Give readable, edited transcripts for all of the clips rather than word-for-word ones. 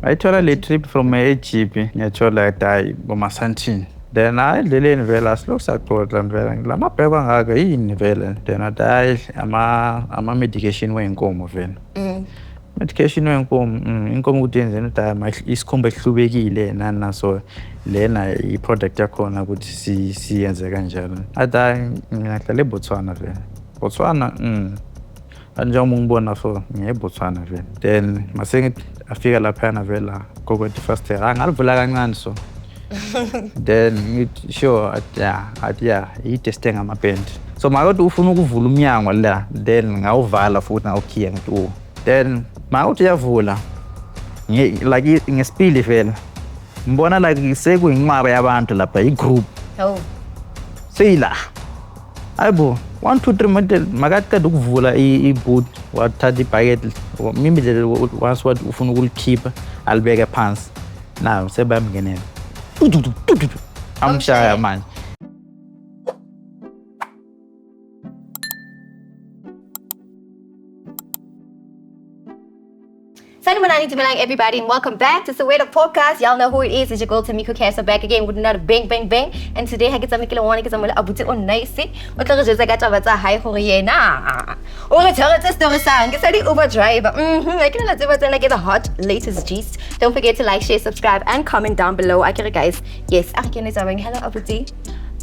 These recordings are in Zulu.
Ngayithola le trip from eGP, ngiyathola hayi boMasantini. Then hayi endleleni vele asilokhu saxoxa vele la mabheko angaka yini vele. Then athi hayi ama-medication wey'nkomo vele. Medication wenkomo, inkomo ukuthi yenzeni ukuthi hayi isikhumba esihlubekile nani naso lena i-product yakhona ukuthi siyenze kanjalo. Athi hayi mina ngihlala eBotswana vele. Botswana, njengoba ungibona so ngiye eBotswana vele. Then mase afika laphayana vele kokwethu ifasitela, ngalivula kancane so. Then ngithi sure, athi ya, athi ya, i-teste ngamabhendi. So makathi ufuna ukuvula umnyango la, then ngawuvala futhi ngawukhiya ngithi oh. Then mawuthi uyavula like ngesipili vele ngibona like sekuyinqwaba yabantu lapha, i-group. Oh. Seyila. Hayibo, 1 2 3 manje makaqeda ukuvula i-boot, wathatha ibhakede, immediately once wathi ufuna ukulikhipha alibeke phansi. Nayo sebayamngenela. Amshaya manje. Sanibonani dumelang everybody and welcome back to Soweto Podcast. Y'all know who it is. It's your girl Tamiko Kasa back again with another bang bang bang. And today ha ke tsamaye ke le one, ke tsamaye le abuti o nice. O tla re jwetsa ka taba tsa hae hore yena o re tshwaretse story sang. Ke sa di Uber driver. Ke la tseba tsena ke the hot latest gist. Don't forget to like, share, subscribe and comment down below. Akere guys. Yes, a re kene tabeng. Hello abuti.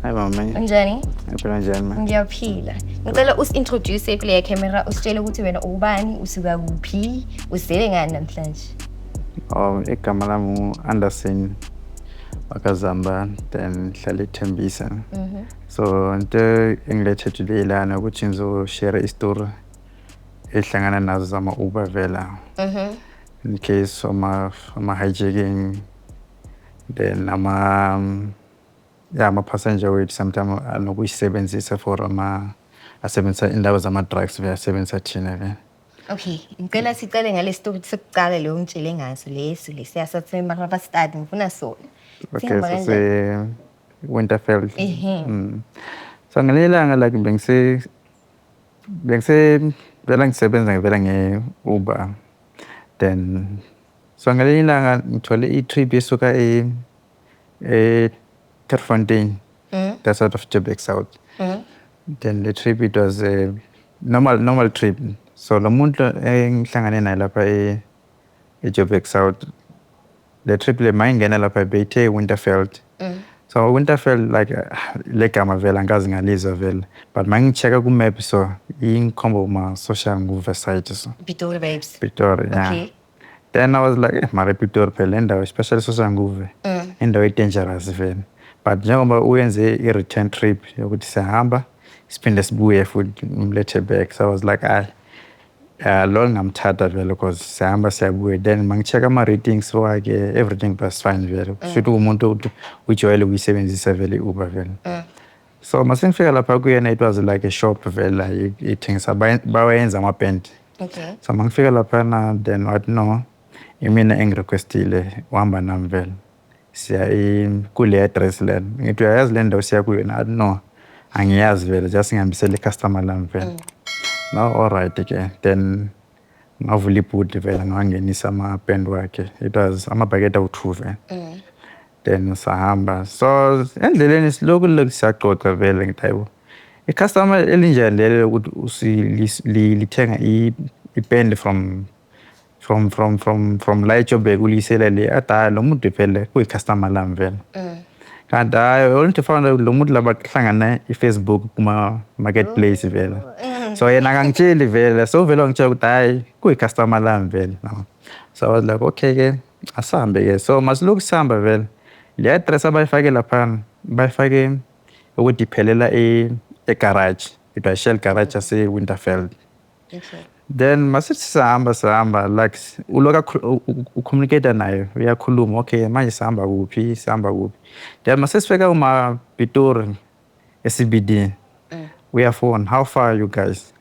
Hi mama. Unjani? Ngiphila njani ma? Ngiyaphila. Ngicela usi-introduce kule camera, usitshele ukuthi wena ubani, usuka kuphi, uzele ngani namhlanje. Oh, igama lami u-Anderson wakaZamba, then ngihlala eThembisa. So into engilethe today lana ukuthi ngizo-share i-story ehlangana nazo zama-Uber vela. In case ama-hijacking, then ama yeah, ama-passenger wethu sometimes anokuyisebenzisa for ama asebenzisa indawo zama-drugs vele asebenzisa thina vele. Okay, ngicela sicale ngale story sokuqala leyo ngitshele ngaso leso lesiya saseMarabastad, ngifuna sona. Okay, Sihamba kanjani? sase Winterveld. Ehhe. So ngelinye ilanga like bengise vela ngisebenza vela nge-Uber. Then so ngelinye ilanga ngithole i-trip esuka e Terfontein. That's out of Joburg South. Then the trip, it was a normal trip. So lo muntu engihlangane naye lapha e Joburg South, the trip le mayingena lapha beyithe Winterveld. So Winterveld, like le gama vele angikaze ngalizwa vele, but mangi-check-a ku-map so ingikhomba kuma Soshanguve side so. Pitori babes. Pitori, yeah. Okay. Then I was like, eh, mara Pitori phela indawo, especially Soshanguve, indawo e-dangerous vele. But njengoba uyenze i-return trip yokuthi siyahamba siphinde sibuye futhi ngimlethe back, so I was like, ayi, lo ngingamthatha vele because siyahamba siyabuya. Then mangi-check ama-ratings wakhe, everything was fine vele. Kushuthi umuntu ukuthi ujwayele ukuyisebenzisa vele i-Uber vele. So mase ngifika lapha kuyena, it was like a shop vele ithengisa, bawayenza amabhendi. So mangifika laphana, then wathi no, imina engi-requestile uhamba nami vele. Siya kule address lena. Ngithi uyayazi le ndawo siya kuyona? Athi no, angiyazi vele, just ngihambisele i-customer lami vele. No, alright ke. Then ngavula ibhuti vele ngawangenisa amabhendi wakhe. It was amabhakede awu-2 vele. Then sahamba. So endleleni silokhu lokhu siyaxoxa vele, ngithi hayibo. I-customer elinjani leli lokuthi lithenga ibhendi from la eJoburg uliyisela le, athi hhayi lo muntu vele kuyi-customer lami vele. Kanti hhayi, only to find out lo muntu laba kuhlangana i-Facebook kuma marketplace vele. So yena akangitsheli vele, so vele wangitshela ukuthi hhayi kuyi-customer lami vele. So I was like, okay ke, asambe ke. So masilokhu sihamba vele, le address abayifake laphana bayifake ukuthi iphelela e-garage. It was Shell garage yase Winterveld. Then masithi sihamba sihamba, like uloku u-communicate naye, uyakhuluma, okay manje sihamba kuphi, sihamba kuphi. Then mase sifika uma Pitori e-CBD, uyafona, "How far are you guys?"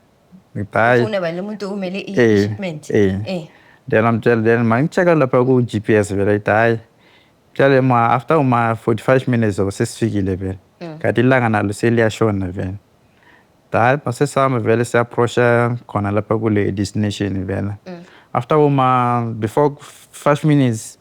Ngithi hayi. Ufuna bani lo muntu umele Eh, i-shipment? Eh. Then amtshela, then mangi-check-a lapha ku-GPS vele ithi hhayi tshele ma after uma 45 minutes or sesifikile vele. Kanti ilanga nalo seliyashona vele. Hayi mase sihamba vele siya-approach-a khona lapha kule destination vele. After uma before 5 minutes,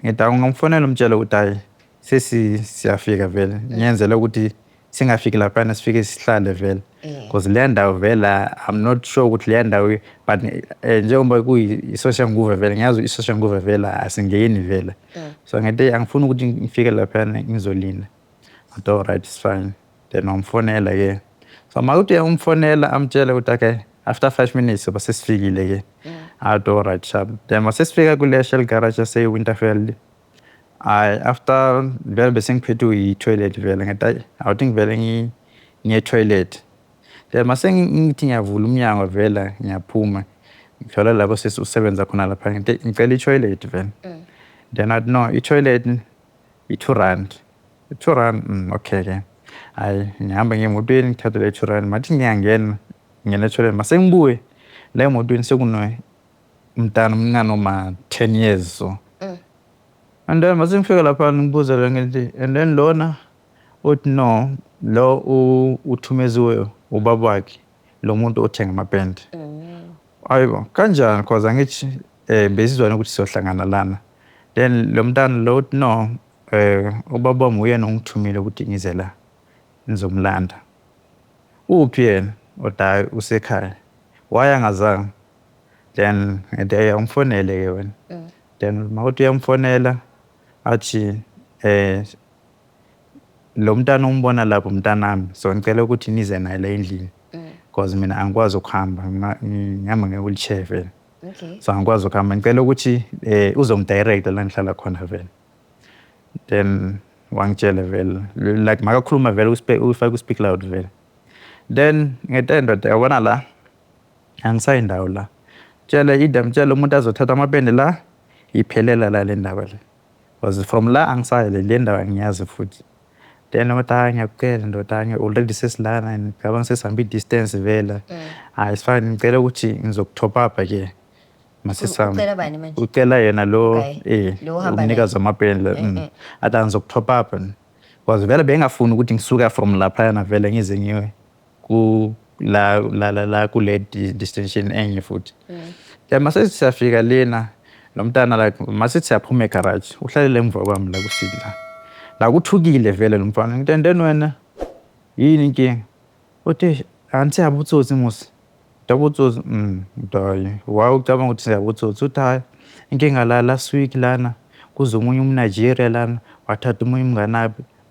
ngithi ngamfonela, umtshela ukuthi hayi, sesi siyafika vele, ngiyenzela ukuthi singafiki laphana, sifike sihlale vele, because leya ndawo vele, I'm not sure ukuthi leya ndawo, but njengoba kuyi-Soshanguve vele, ngiyazi i-Soshanguve vele asingeni vele. So ngithi angifuni ukuthi ngifike laphana ngizolinda. Athi, "Alright, it's fine." Then wamfonela ke. So makuthi uyamfonela, amtshele ukuthi okay, after 5 minutes soba sesifikile ke. Athi, "Alright, sharp." Then masesifika kule Shell garage yase-Winterveld, hayi, after vele bese ngiphethwe i-toilet vele, ngathi hayi, awuthi ngivele ngiye toilet. Then mase ngithi ngiyavula umnyango vele, ngiyaphuma, ngithola lapho usebenza khona lapha, ngithi ngicela i-toilet vele. Then athi, "No, i-toilet i-R2, i-R2." Okay ke, hayi, ngihamba ngiye emotweni, ngithathe le R2. Mathi ngiyangena, ngingena e-toilet, mase ngibuye la emotweni sekuno umntana omncane oma 10 years. So and then mase ngifika lapha, ngibuza la, ngithi, and then lona uthi, "No, lo uthumeziwe ubaba wakhe, lo muntu othenga amapende." Hayibo, kanjani? Cause angithi besizwana ukuthi siyohlangana lana. Then lo mntana lo uthi, "No, ubaba wami uyena ongithumile ukuthi ngize la ngizomlanda." "Uphi yena?" Uthi, "Hhayi, usekhaya." "Why angazange?" Then ngithi, "Hey, awumfonele ke wena." Then mawuthi uyamfonela, athi, "Lo mntana umbona lapho umntanami, so ngicela ukuthi nize naye la endlini, because mina angikwazi ukuhamba, ngihamba nge-wheelchair vele." "So angikwazi ukuhamba, ngicela ukuthi uzongi-direct la ngihlala khona vele." Then wangitshela vele, like makakhuluma vele ufake u-speak loud vele. Then ngithi, "Ndoda, yabona la angisayindawo la, tshela ida, mtshela umuntu azothatha amapende la, iphelela la le ndaba le, because from la angisayi le ndawo, angiyazi futhi." Then wathi, "Hayi, ngiyakucela ndoda, hayi, already sesilana, ngicabanga sesihambe i-distance vele. Hayi, it's fine, ngicela ukuthi ngizoku-top up ke masesihamba." Ucela bani manje? Ucela yena lo. Okay. Lo ohamba Umnikazi wamapende. Athi ngizoku-top up, because vele bengafuni ukuthi ngisuka from laphayana vele ngize ngiwe ku la la la, la kule destination enye futhi. Then mase siyafika lena, lo mntana, like masithi siyaphuma egarage, uhlalele emva kwami la ku-seat la la, kuthukile vele lo mfana. Ngithi, "And then wena yini inkinga?" Uthi, "Angithi siyabutsotsi musi, dabutsotsi." Hayi, why ucabanga ukuthi siyabutsotsi? Uthi, "Hayi, inkinga la, last week lana kuze omunye umNigeria lana, wathatha omunye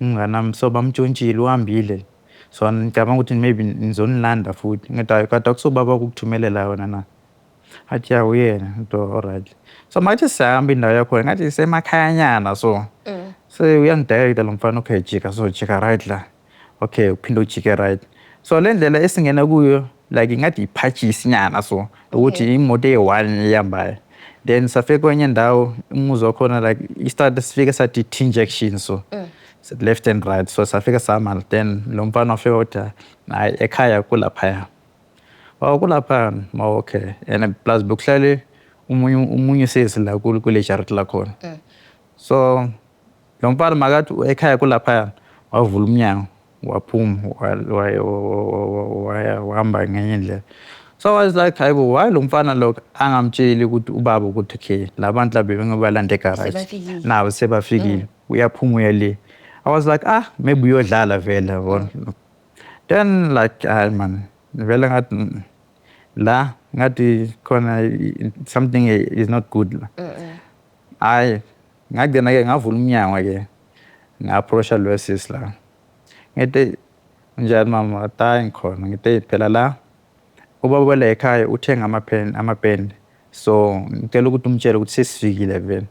umnganami, so bamtshontshile, uhambile, so ngicabanga ukuthi maybe nizonilanda futhi." Ngithi, "Hayi, kodwa akusobaba ukukuthumelela wona na?" Athi, "Ya, uyena." Ngithi, "Alright." So mathi siyahamba, indawo yakhona ngathi isemakhayanyana, so so uyangi-directa lo mfana, "Okay, jika so, jika right la, okay, uphinde ujike right." So le ndlela esingena kuyo, like ngathi iphatshisi nyana, so ukuthi imoto eyi-one ihambayo. Then safika kwenye indawo, umuzi wakhona, like i-start sifike sathi T-injection, so left and right. So safika sama, then lo mfana wafika wathi, "Hayi, ekhaya kulaphaya." Oh, kulapha ma, okay. And plus bekuhlale omunye sesi la kule jaret lakhona. So lo mfana makathi ekhaya kulaphaya, wavula umnyango, waphuma, waya wahamba ngenye indlela. So I was like, "Hayibo, why lo mfana lo angamtsheli ukuthi ubaba ukuthi okay, la bantu laba bengibalanda egarage Sebafikile. Nabo sebafikile, uyaphuma uya le?" I was like, "Ah, maybe uyodlala vele, yabona." Then like, hayi man, vele ngathi la ngathi khona something is not good la. Hayi, ngagcina ke ngavula umnyango ke, nga-approacha lo sisi la, ngithi, "Njani mama?" Athi, "Hayi, ngikhona." Ngithi, "Phela la ubaba la ekhaya uthenga amapende, so ngicela ukuthi umtshele ukuthi sesifikile vele."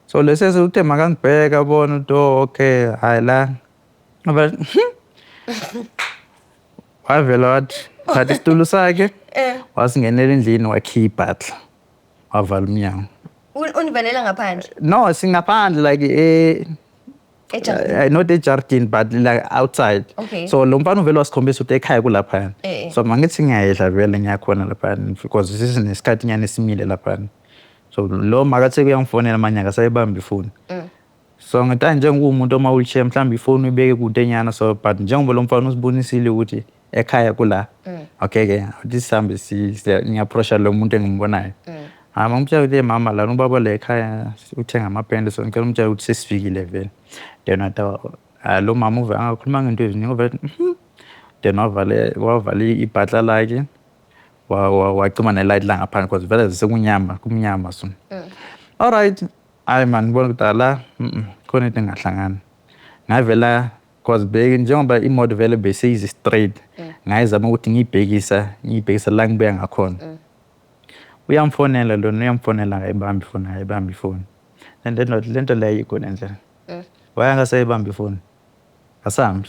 So lesesi uthe makangibheka, abona ukuthi, oh okay, hayi la. Ngaba wavela wathi thatha isitulo sakhe, wasingenela endlini, wakhiya ibhadla, wavala umnyango. Univalela ngaphandle? No, singaphandle, like Ejardini. Not ejardini, but like outside. So lo mfana uvele wasikhombisa ukuthi ekhaya kulaphayana. So mangithi ngiyayedla vele, ngiyakhona laphayana, because sesinesikhathi nyana esimile laphayana. So lo makathi kuyangifonela manje, akasayibambi ifoni. So ngithi, "Hayi, njengokuwumuntu oma-wheelchair, mhlawumbe ifoni uyibeke kude nyana." So but njengoba lo mfana usibonisile ukuthi Ekhaya kula. Okay ke, awuthi sihambe, ngiya-approacha lo muntu engimbonayo. Hayi, mangimtshela ukuthi, "Mama, lana ubaba la ekhaya uthenga amapende, so ngicela umtshele ukuthi sesifikile vele." Then wathi, "Hhayi." Lo mama uve angakhulumanga into eziningi, uvele, Then wavala ibhatla lakhe, wacima ne-light la ngaphandle because vele sekunyama, kumnyama so. Alright, hhayi man, ngibona ukuthi ala khona into engahlangani. Ngavela cause njengoba imoto vele beseyizi straight, ngayizama ukuthi ngiyibhekisa la ngibuya ngakhona. Uyamfonela lona, uyamfonela, akayibambi ifoni, akayibambi ifoni. And then le nto leyo ayikho le ndlela. Why angasayibambi ifoni? Asambi.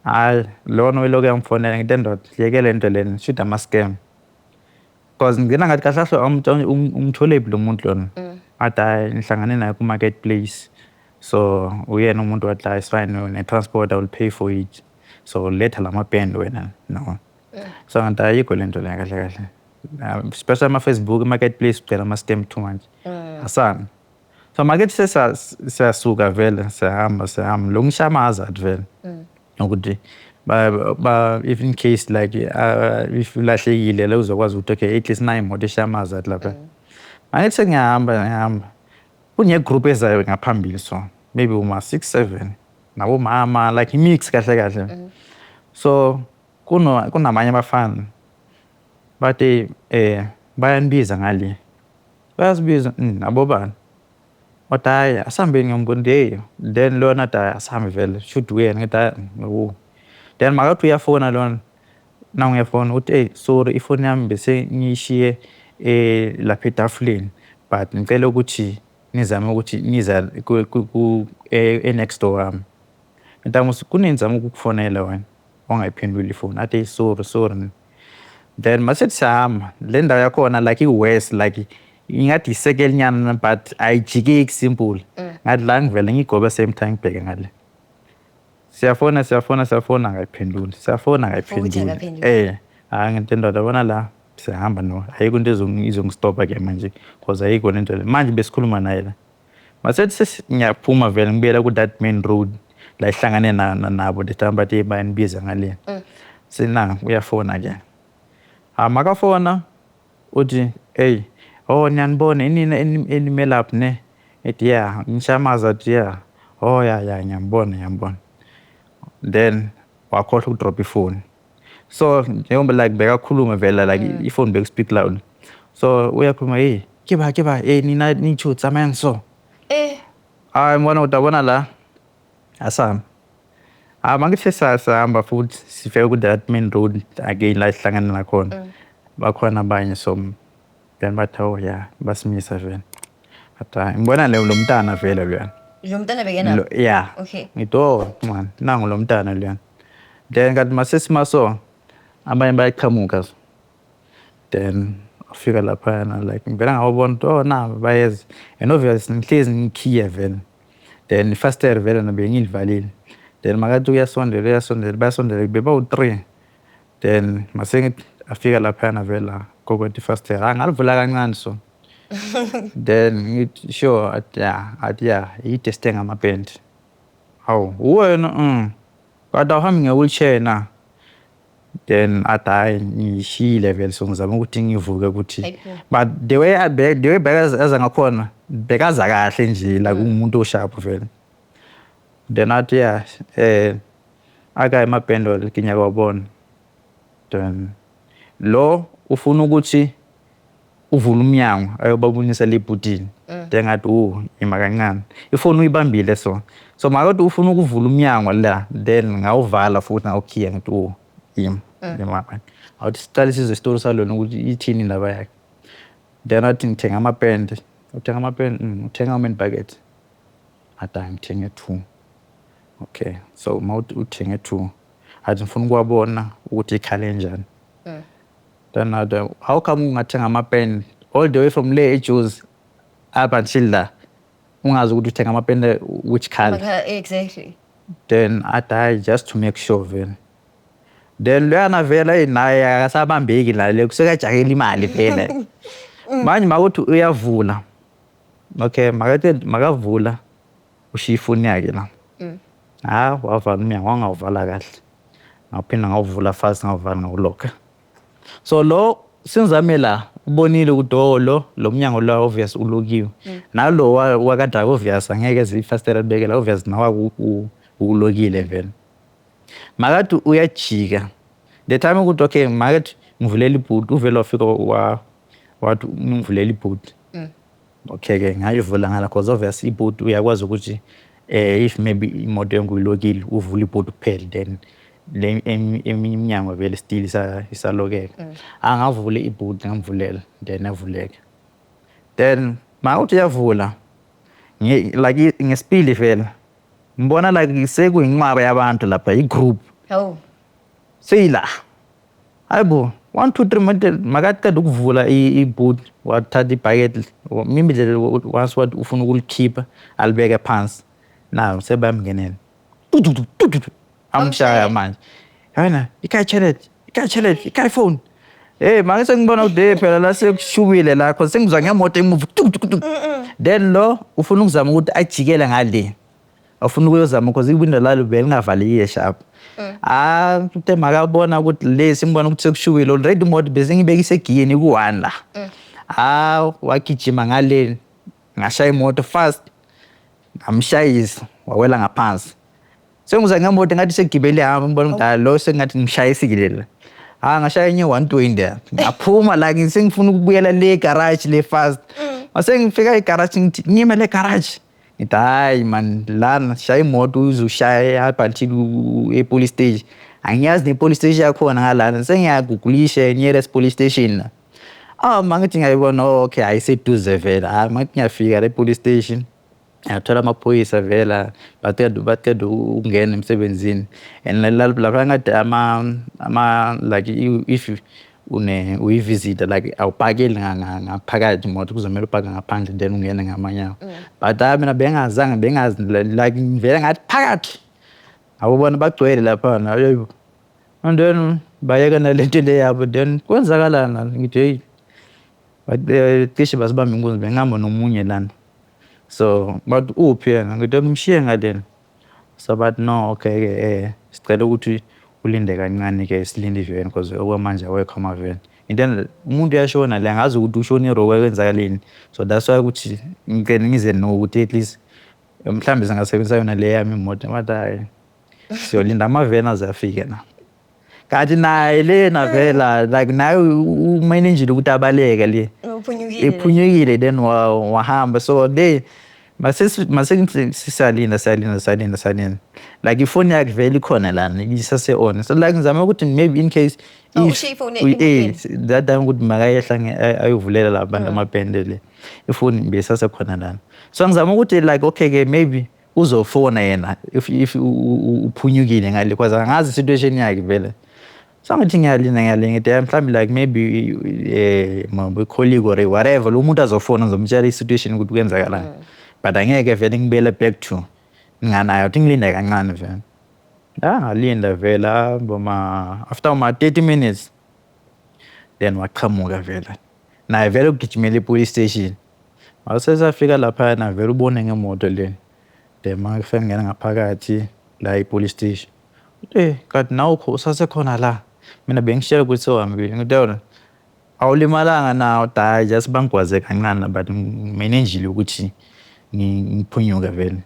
Hhayi, lona uyilokhu uyamfonela. Ngithi, "Ndoda, yeke le nto lena, shuthi ama-scam." Cause ngigcina ngathi, kahle kahle umtholephi lo muntu lona? Athi, "Hhayi, ngihlangane naye ku-marketplace. So uyena umuntu." Wathi, "Hhayi, it's fine, ne-transport I will pay for it. So letha lamapende wena." No. So ngathi ayikho le nto le kahle kahle. Especially ama-Facebook marketplace kugcwele ama-scam too much. Asami. So makethi siyasuka vele, siyahamba, siyahamba, lo ngisho ama-hazard vele. Ukuthi ba if in case like if ulahlekile la, uzokwazi ukuthi okay, at least nayi imoto eshiya ama-hazard lapha. Angithi sengiyahamba, ngiyahamba. Kune-group ezayo ngaphambili, so maybe uma 6 7 nabomama, like i-mix kahle kahle. So kunamanye abafana bathi bayanibiza ngale. Bayasibiza nabobani? Wathi, "Hhayi, asihambeni." Ngiyambona, hey, then lona athi, "Hhayi, asihambe vele, shuthi uyena." Ngithi, "Hhayi, oh." Then makathi uyafona lona, nanguyafona uthi, "Hey, sorry, ifoni yami bese ngiyishiye lapha etafuleni, but ngicela ukuthi nizame ukuthi niza ku e-next door wami." Ngithi, "Kunenzama ukukufonela wena wangayiphenduli ifoni." Athi, "Hey, sorry, sorry." Then mase siyahamba, le ndawo yakhona like i-worse, like ingathi isekelinyana but ayijikeki, simple. Ngathi la ngivele ngiyigobe same time, ngibheke ngale. Siyafona, siyafona, siyafona, akayiphenduli. Siyafona, Futhi akayiphenduli. akaphenduli. Hhayi, ngithi, "Ndoda, yabona la, siyahamba." No, ayikho into izongistopha ke manje cause ayikho lento le. Manje besikhuluma naye la. Mase ngiyaphuma vele, ngibuyela ku that main road la ihlangane nabo the time bathi bayanibiza ngale. Sina uyafona ke. Ha, makafona uthi, "Hey, oh, niyanibona inini enimelaphi ne?" Ethi, "Yeah." Ngishamaza, athi, "Yeah." "Oh, yeah, ngiyambona, ngiyambona." Then wakhohlwa ukudrop ifoni. So njengoba like bekakhuluma vele, like ifoni beku-speak loud. So uyakhuluma, "Hey, ke ba, ke ba, hey nina nitho tsamayang so." Hayi, ngibona ukuthi yabona la, asambe. Hayi, mangithi siyahamba futhi, sifike ku that main road again la sihlangana nakhona. Bakhona abanye, so then bathi, "Oh yeah," basimisa vele. Bathi, "Hayi, ngibona lo mntana vele loyana." Lo mntana bekena? Yeah. Ngithi, "Oh man, nangu lo mntana loyana." Then kanti masesima so, abanye bayaqhamuka so. Then afika laphayana, like ngivela ngawabona ukuthi oh, naba bayeza. And obviously ngihlezi ngikhiye vele. Then ifasitela vele bengilivalile. Then makathi uyasondela, uyasondela, bayasondela, bebawu-three. Then mase ngithi afika laphayana vele la kokoti ifasitela. Ah, ngalivula kancane so. Then ngithi, "Sure?" Athi, "Yeah." Athi, "Yeah, yide sithenga amapenti." "Hawu, uwena? Kanti awuhambi nge-wheelchair na?" Then athi, "Hhayi, ngiyishiyile vele, so ngizama ukuthi ngivuke ukuthi." Hayibo. But the way bekaza ngakhona, bekaza kahle nje, like umuntu osharp vele. Then athi, "Yeah, akaye emapendo ngiyakwabona." Then lo ufuna ukuthi uvule umnyango ayobabonisa le bhutini. Then ngathi, "Oh, ima kancane." Ifoni uyibambile so. So makathi ufuna ukuvula umnyango la, then ngawuvala futhi ngawukhiya, ngithi, "Oh, ima. Ima." Awuthi sicale sizwe isitori salona ukuthi ithini indaba yakhe. Then athi, "Ngithenga amapende." "Uthenga amapende? Uthenga how many buckets?" Athi, "Hayi, ngithenge two." Okay, so mawuthi uthenge two, athi, "Ngifuna ukuwabona ukuthi ikhale njani." Then athi, "How come ungathenga amapende all the way from le eJozi up until la, ungazi ukuthi uthenga amapende which colour?" Exactly. Then athi, "Hayi, just to make sure vele." Then loyana vele naye akasabambeki la, le kusekajahela imali vele. Manje makuthi uyavula. Okay, makathi makavula ushiya ifoni yakhe la. Ha, wavala umnyango, wangawuvala kahle. Ngaphinda ngawuvula fast, ngawuvala, ngawulokha. So lo sengizame la, ubonile ukuthi oh, lo mnyango lo obvious ulokiwe, nalo waka-driver obvious angeke eze ifastela libekela, obvious nawa ulokile vele. Makathi uyajika the time ukuthi okay, makathi ngivulela ibhuti, uvele wafika wathi ngivulela ibhuti. Okay-ke, ngayivula ngala cause obvious ibhuti uyakwazi ukuthi if maybe imoto yonke uyilokile, uvula ibhuti kuphela, then le eminye iminyango vele still isalokeka. Angavula ibhuti, ngamvulela, then yavuleka. Then mawuthi uyavula like ngesipili vele ngibona like sekuyinqwaba yabantu lapha, i-group. Hawu. Seyila, hayibo, one two three, manje makaqeda ukuvula i-boot, wathatha ibhakede immediately, once wathi ufuna ukulikhipha alibeke phansi, nayo sebayamngenela. Tu, tu, tu, tu, tu, tu. Amshaya manje yabona, ikhaya tšhelete, ikhaya tšhelete, ikhaya phone. Hey, make sengibona ukuthi hey, phela la sekushubile la, cause sengizwa ngemoto emuva tuk tuk tuk. Then lo ufuna ukuzama ukuthi ajikele ngale, afuna ukuyozama cause iwindo lalo belingavalekile sharp. Ah, uthe makabona ukuthi le simbona ukuthi sekushubile already, imoto bese ngibekise egiyeni ku-one la. Ah, wagijima ngale, ngashaya imoto fast, ngamshayisa, wawela ngaphansi. Sengiza ngemoto ngathi segibele hamba, ngibona ukuthi hayi, lo sengathi ngishayisile la. Ah, ngashaya enye 120, ngaphuma la, sengifuna ukubuyela le garage le fast. Mase ngifika egarage, ngithi ngime le garage, ngithi hayi man, lana shaya imoto uzushaya up until e-police station. Angiyazi ne-police station yakhona ngalana, sengiyagugulisha nearest police station la. Ah, mangithi ngiyayibona, oh, okay, ayiseduze vele. Ah, mangithi ngiyafika le police station, ngiyathola amaphoyisa vela baqeda ukungena emsebenzini, and lapha ngathi ama like if une uyi-visitor like awupakeli ngaphakathi imoto, kuzomele upake ngaphandle then ungene ngamanyawo. But hayi, mina bengazange, bengazi, like ngivele ngathi phakathi, awubona bagcwele laphana, hayibo. And then bayeka nalento le yabo. Then kwenzakalani? Ngithi hey, cishe basibamba inkunzi, bengihamba nomunye lana. So bathi uphi yena? Ngithi ngimshiye ngalena. So bathi no, okay-ke, sicela ukuthi ulinde kancane-ke, silinde iveni because okwamanje awekho amaveni. And then umuntu uyashona la, angazi ukuthi ushone kwenzakaleni. So that's why ukuthi ngicela ngize nokuthi at least mhlawumbe singasebenzisa yona le yami imoto. Bathi hhayi, siyolinda amaveni aze afike la. Kanti naye lena vela like naye umanejile ukuthi abaleke le. Uphunyukile. Iphunyukile, then wahamba. So le mase sisalinda, siyalinda, siyalinda, siyalinda, like ifoni yakhe vele ikhona lana, isase on. So like ngizama ukuthi maybe in case Oh, if ushiye ifoni emotweni? That time ukuthi makayehla ayovulela la bantu amabhende le, ifoni besasekhona lana. So ngizama ukuthi like okay ke, maybe uzofona yena if uphunyukile ngale, because angazi situation yakhe vele. So ngithi ngiyalinda, ngiyalinda, ngithi mhlawumbe like maybe colleague or whatever, lo muntu azofona, ngizomtshela i-situation ukuthi kwenzakalani, but angeke vele ngibuyele back to nginganayo, ukuthi ngilinde kancane vele. Ah, ngalinda vele boma after ma 30 minutes, then waqhamuka vele naye vele, ugijimela e-police station. Wasesafika laphayana vele, ubone ngemoto le. Then makufika ngena ngaphakathi la e-police station, kanti nawe usasekhona la, mina bengishela ukuthi sewuhambile. Ngithi yona awulimalanga na? Uthi hhayi, just bangigwaze kancane, but ngimenenjile ukuthi ngiphunyuke vele.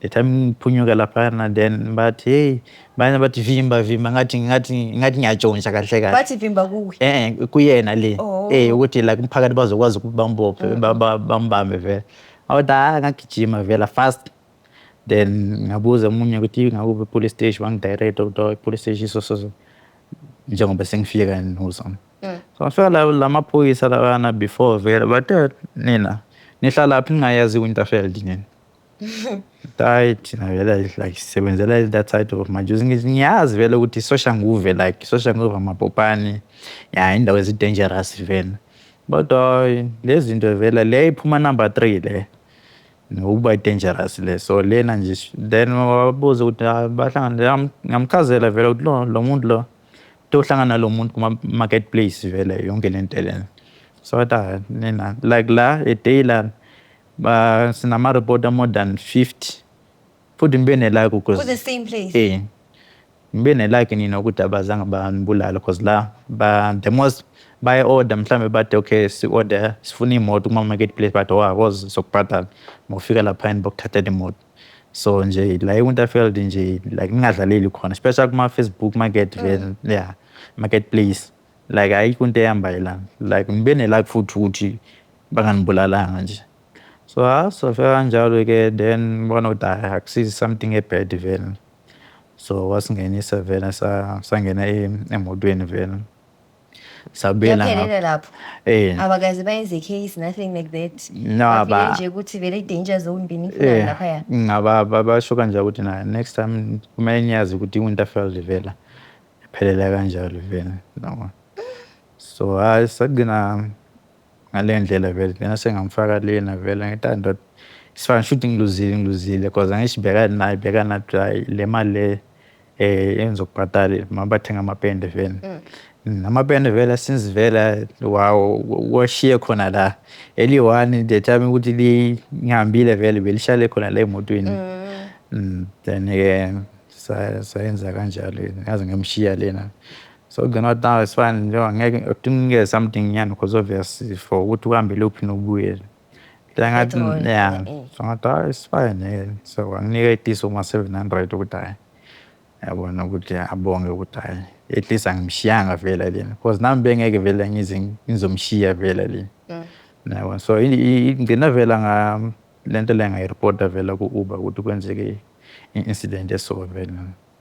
The time ngiphunyuka laphayana, then bathi hey, banye bathi vimba vimba, ngathi ngiyatshontsha kahle kahle. Bathi vimba kuwe? Kuyena le. Oh. Ukuthi like umphakathi bazokwazi ukuthi bambophe, bambambe vele. Awuthi hayi, ngagijima vela fast. Then ngabuza omunye ukuthi ngakuphi i-police station, wangi-direct ukuthi oh, i-police station so so so, njengoba sengifika noZama. So ngafika la lamaphoyisa lawana before vele bathe, "Nina nihlala phi ningayazi i-Winterveld nina?" Hayi, thina vele like sisebenzela that side of Majuzi. Ngithi ngiyazi vele ukuthi Soshanguve, like Soshanguve, Mabopane, ya indawo ezi-dangerous vele, kodwa hayi, lezi zinto vele le iphuma number 3 le nokuba dangerous le. So lena nje, then wabuza ukuthi ah, bahlangana, ngamchazela vele ukuthi lo muntu lo tohlangana nalo muntu kuma-marketplace vele, yonke lento lena. So wathi ah, nina like la a day la ba sinama-report more than 50, futhi ngibe nelike Ku the same place? Eh. Ngibe ne-luck nina ukuthi abazange banibulale, cause la ba the most baye-order mhlambe bathi, "Okay, si-order, sifuna imoto kuma-marketplace," but awazi sokubhadala, mawufika laphayana bakuthathela imoto. So nje la e-Winterveld nje, like ningadlaleli khona, especially kuma-Facebook Market vele, yeah, marketplace, like ayikho into ehambayo lana. Like ngibe ne-luck futhi ukuthi banganibulalanga nje. So ha, safika kanjalo-ke, then ngibona ukuthi hhayi, akusizi something e-bad vele. So wasingenisa vele, sangena emotweni vele, sabuyela Yaphelela ngapho. lapho? Eh. Abakaze bayenze case, nothing like that? No. Bafike Aba nje ukuthi vele i-danger zone benifunani laphaya? Ngaba basho kanjalo ukuthi na next time kumele niyazi ukuthi i-Winterveld vela iphelela kanjalo vele, yabo. So hhayi, sagcina ngale ndlela vele, gcina sengamfaka lena vele, ngithi, "Hayi ndoda, sifana shuthi ngiluzile, ngiluzile," cause angisho bhekana naye, bhekana nathi, hhayi, le mali le engizokubhadala mabathenga amapende vele. Amapende vele, since vele washiye khona la eliyi-one, the time ukuthi ngihambile vele belishale khona la emotweni. Then-ke sayenza kanjalo, ngaze ngamshiya lena. So kugcina wathi, "No, it's fine," njengoba ngeke unginikeze something nyana, because obvious for ukuthi uhambe lokhu nokubuye. Ngathi Petrol, yeah, eh. So ngathi, "Hayi, it's fine." So wanginika at least uma-700 ukuthi hhayi, yabona ukuthi abonge ukuthi hhayi, at least angimshiyanga vele lena, because nami bengeke vele ngize ngizomshiya vele le. Yabo, so ngigcina vele lento le ngayiripota vele ku-Uber ukuthi kwenzeke i-incident eso vele.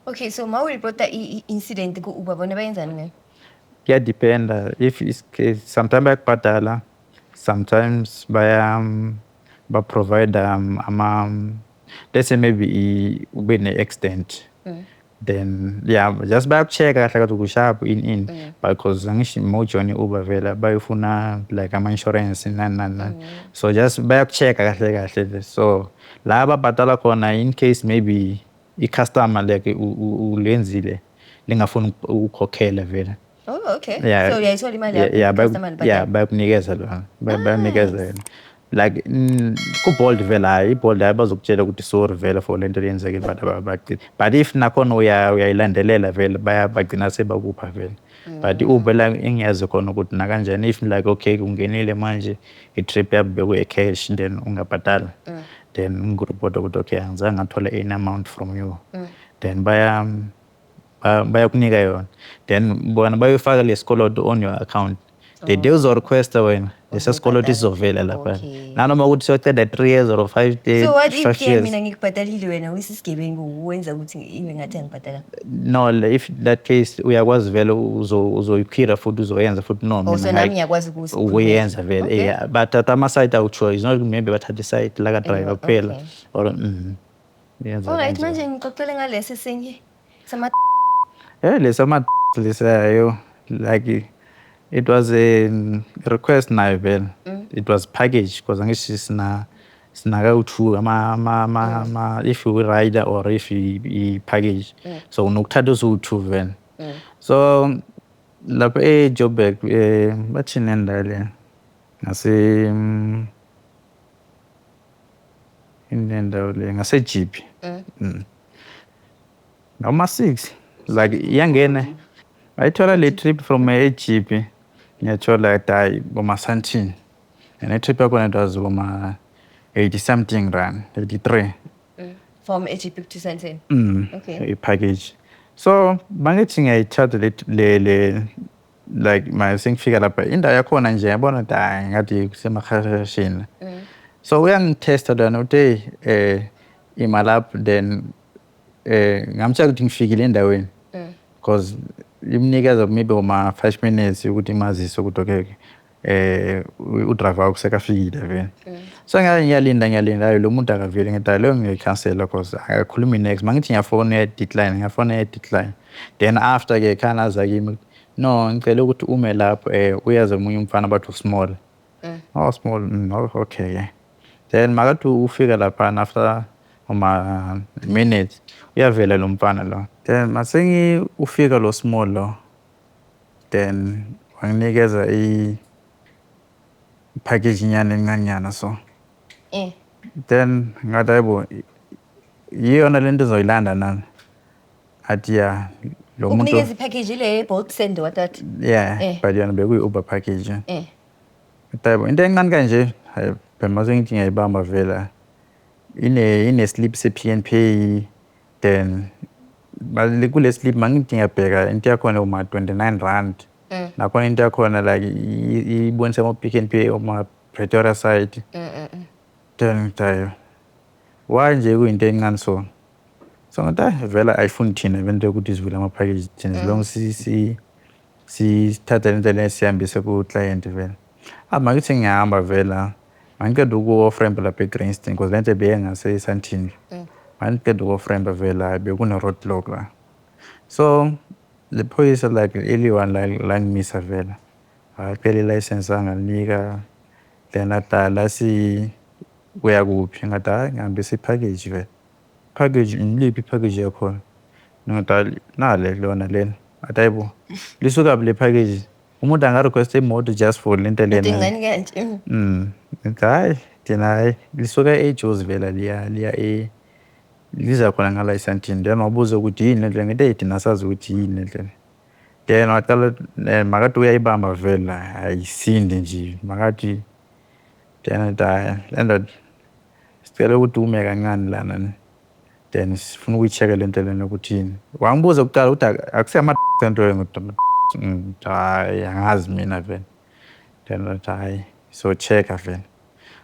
Okay, so ma uripota i-incident ku-Uber, bona bayenzani ngayo? Kuyadependa if sometimes bayakubhadala, sometimes baya ba-provide ama, let's say maybe ube ne-accident, then yeah, just bayaku-check-a kahle kahle ukuthi usharp in because angisho uma ujoyina i-Uber vele bayofuna like ama-insurance, nani nani nani, so just bayaku-check-a kahle kahle. So la babhadala khona in case maybe i-customer like ulenzile lingafuni ukukhokhela vele. Oh, okay. Yeah. So uyayithola imali Yeah, yakho, customer libhadala? Yeah, bayakunikeza lona, bayakunikeza yona. Like ku-Bolt vele, hhayi, i-Bolt hhayi, bazokutshela ukuthi sorry vele for lento leyenzekile, but but if nakhona uyayilandelela vele, bagcina sebakupha vele. But i-Uber la engiyazi khona ukuthi nakanjani, if like okay, ungenile manje, i-trip yabo bekuyi-cash, then ungabhadala, then ngiripota ukuthi okay, angizange ngathola any amount from you, then bayakunika yona, then bona bayofaka lesikoloto on your account. The day uzo-requesta wena, lesa sikoloto sizovela lapha, nanoma ukuthi siyoceda 3 years or 5 days, So what if five ke years. mina ngikubhadalile, wena uyisisigebengu, wenza ukuthi ibe ngathi angibhadala? No, if that case uyakwazi vele uzoyikhira futhi uzoyenza futhi, no. Oh, Mina so nami ngiyakwazi ukuyenza vele. Yeah, bathatha ama-side awu-choice, not maybe bathatha i-side laka-driver kuphela or yenza Alright, kanjalo. manje ngixoxele ngalesi esinye sama. Lesama lesayo, like it was a request nayo vele. It was package because angisho sina sinaka-two ama if you rider or if i package. So unokuthatha usu-two vele. So lapha eJoburg, bathini lendawo le? Ngase inendawo le ngase Jeppe. Noma 6 like iyangena, ayithola le trip from eJeppe, ngiyathola hayi, boma-Sandton, and i-trip yakhona it was boma 80 something rand, 83. From eJeppe to Sandton? Mm. I-package. So mangithi ngiyayithatha le like ma sengifika lapha, indawo yakhona nje yabona ukuthi hayi, ngathi kusemahashini. So uyangithesta lona uthi, "Hey, ima lapho." Then ngamtshela ukuthi ngifikile endaweni, because imnikeza maybe uma 5 minutes ukuthi imazise ukuthi okay, udriver wakho sekafikile vele. So ngiyalinda, ngiyalinda, hayi, lo muntu akaveli. Ngithi, "Hayi, leyo ngiyikhansela," because akakhulumi next. Mangithi ngiyafona uya-decline, ngiyafona uya-decline. Then after ke khana aza kimi, "No, ngicela ukuthi ume lapho, uyazi omunye umfana bathi usmall." "Oh, small, oh, okay." Yeah. Then makathi ufika laphana, after uma minutes uyavela lo mfana lo. Then masengi ufika lo small lo, then wanginikeza i package nyana encanyana so. Then ngathi, "Hayibo, yiyona lento ezoyilanda nami." Athi ya, lo muntu Ukunikeza ipackage le Bolt send what? Yeah. But yona bekuyi-Uber package. Yabo, into encane kanje, hayi phela, mase ngithi ngiyayibamba vela, ine slip se-Pick n Pay. Then kule slip mangithi ngiyabheka, into yakhona uma R29. Nakhona into yakhona like ibonisa ama-Pick n Pay oma-Pretoria side. Then ngithi, "Hayi, why nje kuyinto encane?" So ngathi, "Hayi, vele ayifuni thina lento yokuthi sivule ama-package thina, as long sithatha lento le, sihambise ku-client vele." Ah, mangithi ngiyahamba vela, mangiqeda uku-off-ramp lapha e-Grayston, because lento beyengase-Sandton. Mangiqeda uku-off-ramp vela, bekune-roadblock la. So le phoyisa like eliyi-one langimisa vela, hhayi phela, i-license anganika. Then athi lasi, "Uya kuphi?" Ngathi, "Hhayi, ngihambisa i-package vele." "Package iliphi i-package yakhona?" Ngathi, "Hhayi, nale lona lena." Athi, "Hayibo, lisukaphi le package? Umuntu anga-request imoto just for lento Into lena?" encane kanje. Ngithi, "Hhayi, thina, hhayi, lisuka eJozi vela, liya liza khona ngala eSandton." Then wabuza ukuthi yini lento le. Ngithi, "Eyi, thina asazi ukuthi yini lento le." Then waqala makathi uyayibamba vela, ayisindi nje makathi. Then athi, "Hhayi le ndoda, sicela ukuthi ume kancane lana ne, then sifuna ukuyi-check-a lento lena ukuthi yini." Wangibuza kuqala ukuthi akusiyo lento le. Ngithi, "Hhayi, angazi mina vele." Then wathi, "Hhayi, so-check-a vele."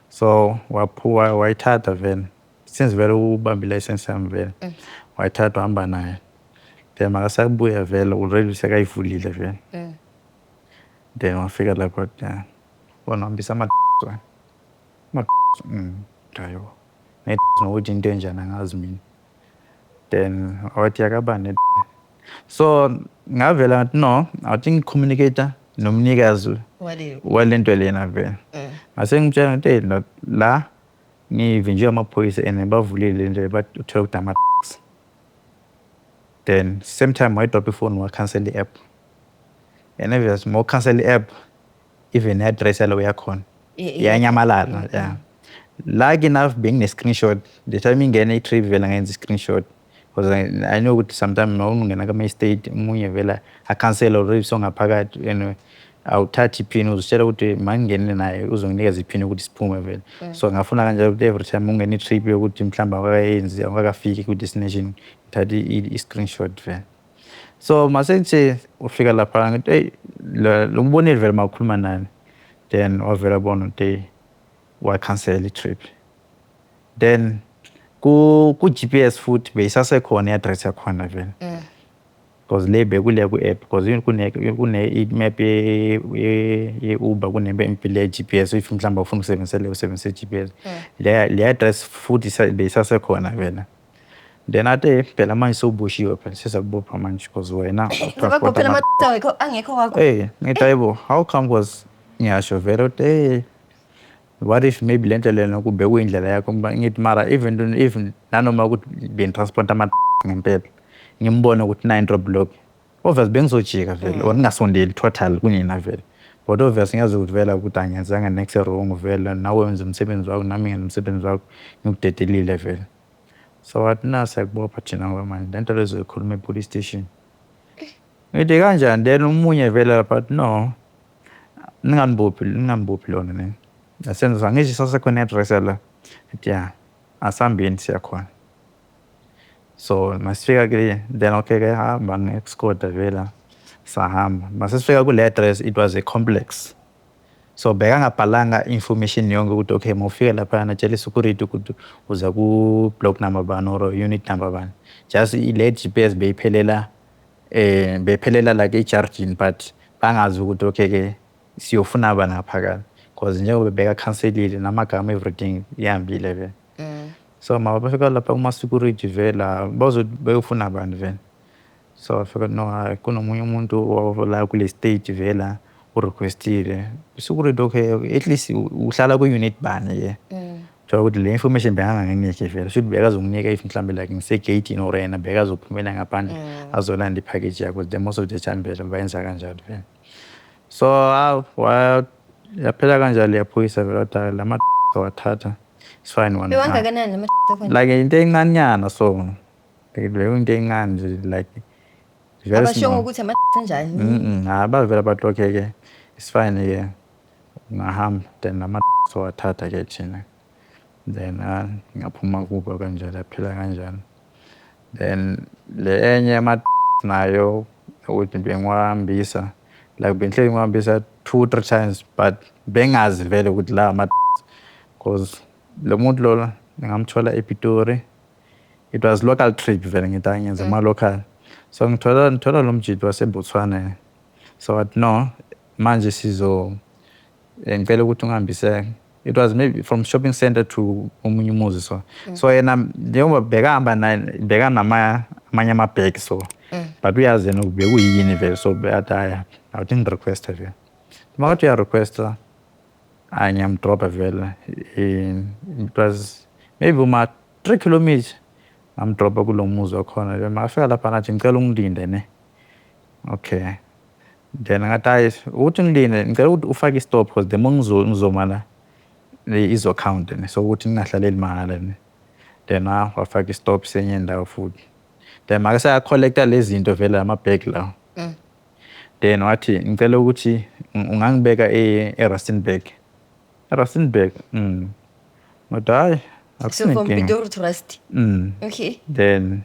So wayithatha vele, since vele ubambe i-license yami vele, wayithatha, wahamba nayo. Then makasabuya vele, already sekayivulile vele. Then wafika lapho wathi, "Ya, wona uhambisa ama ama." Hayibo, nokuthi into enjani angazi mina. Then wathi yakabani. So ngavela ngathi, no, athi ngi-communicate nomnikazi walento lena vele. Ngase ngimtshela ngathi, "Hey, la ngivinjwe amaphoyisa and bavulile lento, bathola ukuthi ama." Then same time wayidropha ifoni, wakhansela i-app, and obvious uma ukhansela i-app, even i-address yalo uyakhona iyanyamalala. Yeah, lucky enough bengine-screenshot the time ingene i-trip vele, ngayenza i-screenshot, because I know ukuthi sometimes uma ungena kama-estate, omunye vele akhansela already songaphakathi and awuthathi iphini, uzitshela ukuthi mangingene naye uzonginikeza iphini ukuthi siphume vele. So ngafuna kanjalo ukuthi every time ungena i-trip yokuthi mhlawumbe awukayenzi, awukakafiki ku-destination, ngithathe i-screenshot vele. So mase ngithi ufika lapha, ngithi, "Eyi, lo mbonile vele uma ukhuluma naye." Then wavela bona ukuthi, hey, wakhansela i-trip. Then ku-GPS futhi beyisasekhona i-address yakhona vele, because le bekule ku-app, because kune i-map ye-Uber, kune-map le GPS. If mhlawumbe ufuna ukusebenzisa le, usebenzise i-GPS. Le address futhi beyisasekhona vele. Then athi, "Phela manje sewuboshiwe phela, sesakubopha manje because wena Babophela ama angekho wakho. Hey, ngithi, "Hayibo, how come?" Because ngiyasho vele ukuthi, hey, what if maybe lento lena kube kuyindlela yakho? Ngithi mara even nanoma ukuthi bengitransport ama ngempela, ngimbone ukuthi nine roadblock, obvious bengizojika vele or ngingasondeli total kunina vele. But obvious ngiyazi ukuthi vele ukuthi angiyenzanga next wrong vele. Nawe wenza umsebenzi wakho, nami ngenza umsebenzi wakho, ngikudedelile vele. So wathi, "Nasi siyakubopha thina ngoba manje lento lezo ikhuluma e-police station." Ngithi, "Kanjani?" Then omunye vele lapha athi, "No, ninganibophi, ningambophi lona ne." Asenza angisho, isasekhona i-address yala. Ngithi, "Ya, asihambeni, siyakhona." So masifika ke then, okay ke, hamba nge-escort vela, sahamba. Mase sifika kule address, it was a complex. So bekangabhalanga information yonke ukuthi, okay, mawufika laphayana tshela i-security ukuthi uza ku-block number bani or unit number bani. Just le GPS beyiphelela like ejardini, but bangazi ukuthi, okay ke, siyofuna bani ngaphakathi, because njengoba bekakhanselile namagama, everything ihambile vele. So mabafika lapha kuma-security vela, bazothi beyofuna bani vele. So wafika, no, hhayi, kunomunye umuntu la kule state vela urequestile. Security, okay, at least uhlala ku-unit bani ke? Thola ukuthi le information bekanganginiki vele, shuthi bekazonginika if mhlambe like ngise-gate-ini or yena bekazophumela ngaphandle azolanda i-package yakho. The most of the time vele bayenza kanjalo vele. So hawu, yaphela kanjalo yaphoyisa vele, wathi, "Hhayi, lama wathatha, it's fine." Wona Bewangakanani ama akhona? Like into encanyana so. Bekuyinto encane nje, like very Abashongo small. ukuthi ama kanjani? Hayi, bavela bathi okay ke, it's fine ke, ungahamba. Then nama sowathatha ke thina, then ngaphuma kubo kanjalo, yaphela kanjalo. Then le enye yama nayo ukuthi bengiwahambisa, like bengihleli ngiwahambisa two three times, but bengazi vele ukuthi la ama, cause lo muntu lona ngamthola ePitori. It was local trip vele, ngithi angenza ama-local. So ngithola lo mjidi waseBotswana, so wathi no, manje sizo ngicela ukuthi ungihambise. It was maybe from shopping center to omunye umuzi. So yena njengoba bekahamba naye bekanama amanye amabhegi, so but uyazi yena bekuyini vele. So beyathi hhayi, awuthi ngi-request vele. Makathi uya-requesta, hhayi, ngiyam-dropa vele. It was maybe uma 3 kilometer, ngam-dropa kulo muzi wakhona. Makafika lapha nathi, "Ngicela ungilinde ne." Okay, then ngathi hhayi, ukuthi ngilinde, ngicela ukuthi ufake i-stop, because the more ngizoma la izo-count ne, so ukuthi ngingahlaleli mahhala ne. Then wafaka i-stop senye indawo futhi. Then make saya-collecta lezi zinto vele, amabhegi lawo. Then wathi, "Ngicela ukuthi ungangibeka e-Rustenburg." E-Rustenburg? Ngathi hhayi, So from akusinenkinga. Pitori to Rust. Mm. Okay. Then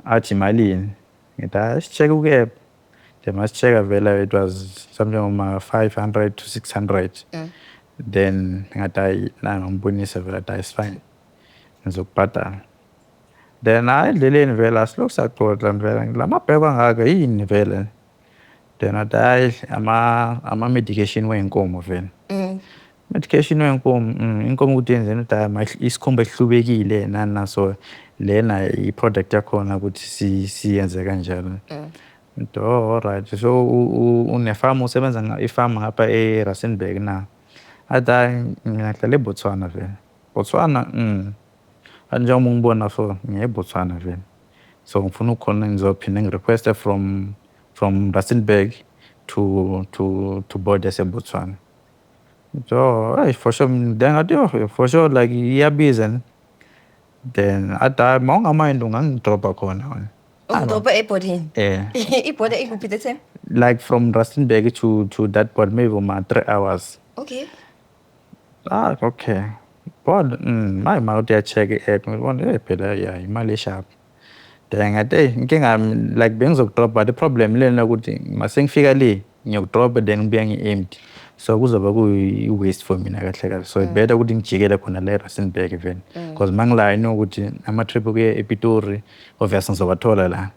athi, "Malini?" Ngithi hayi, si-check ku-app. Then masi-check-a vele, it was something uma 500 to 600. Then ngathi hayi la, ngambonisa vele, athi hayi, it's fine, ngizokubhadala. Then hayi, endleleni vele asilokhu saxoxa vele, la mabheko angaka yini vele? Then athi hhayi, ama-medication wey'nkomo vele. Medication wenkomo, inkomo ukuthi yenzeni, ukuthi hhayi, isikhumba esihlubekile nani na, so lena i-product yakhona ukuthi siyenze kanjalo. Ngithi oh, alright, so une-farm, usebenza i-farm ngapha e-Rustenburg na? Athi hhayi, mina ngihlala eBotswana vele. Botswana? Athi njengoba ungibona so ngiya eBotswana vele. So ngifuna ukukhona ngizophinda ngi-request-e from Rustenburg to border yaseBotswana. Ngithi oh, hhayi, for sure. Then ngathi yo, for sure, like iyabiza ne. Then athi hhayi, mawunga-mind ungangi-dropa khona wena. Ungi-dropa ebhodini. Eh. Ibhoda ikuphi that time? Like from Rustenburg to that port maybe uma 3 hours. Okay. Ah, okay. Bona, manje mawuthi uya-check i-app, ngibona hey phela ya, imali e-sharp. Then ngathi hey, inkinga yami, like bengizoku-drop, but i-problem lena ukuthi mase ngifika le ngiyoku-drop, then ngibuya ngi-empty. So kuzoba kuyi-waste for mina kahle kahle. So better ukuthi ngijikele khona la e-Rustenburg vele. Because mangila I know ukuthi ama-trip okuya ePitori obvious ngizowathola la.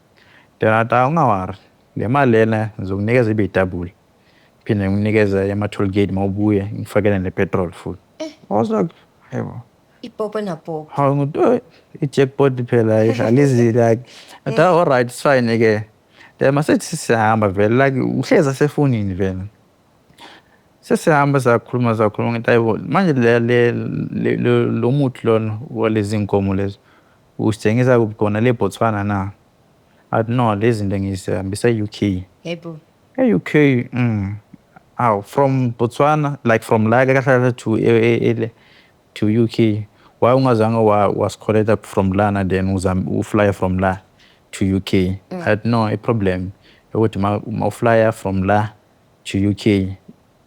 Then ngathi hayi, unga-worry. Le mali lena ngizokunikeza ibe double. Phinde ngikunikeze ama-toll gate mawubuya, ngifakele ne-petrol futhi. I was like, yebo. Ipopo napopo. Hawu, ngithi oh, i-jackpot phela alizi, like ngathi ah, alright, it's fine ke. Then mase siyahamba vele, like uhlezi asefonini vele. Sesihamba, sakhuluma sakhuluma, ngithi hayibo, manje le lo muthi lona walezi nkomo lezi usithengisa kuphi, khona le Botswana na? Athi no, lezi zinto ngizihambisa e-UK. Yebo. E-UK? Aw, from Botswana, like from la kahle kahle to UK, why ungazange wasi-collecta from lana, then uzame u-fly from la to UK? Athi no, i-problem ukuthi ma u-flya from la to UK,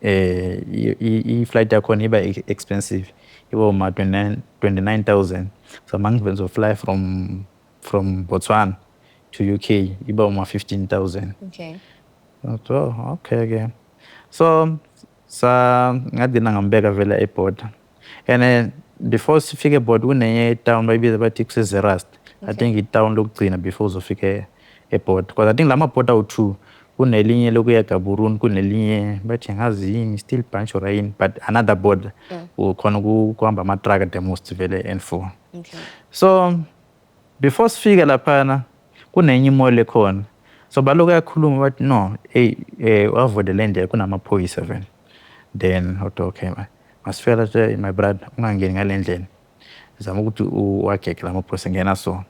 i-flight yakhona iba expensive, iba uma 29 29,000. So uma ngizo-fly from Botswana to UK iba uma 15,000. Okay. Ngathi oh, okay ke. So sa ngagcina ngambeka vele e-border, and then before sifike e-border kunenye town bayibiza bathi kuse-Zeerust. I think i-town lokugcina before uzofika e-border, because I think lama border awu-two, kunelinye lokuya Gaborone, kunelinye bathi angazi yini, still branch or yini, but another border ukhona kuhamba ama-truck the most vele N4. So before sifike laphana kunenye i-mall ekhona, so baloku yakhuluma bathi no, hey, avoid le ndlela, kunamaphoyisa vele. Then uthi okay, masifika lapha, my brother, ungangeni ngale ndlela, zama ukuthi uwagege lamaphoyisa, ngena. So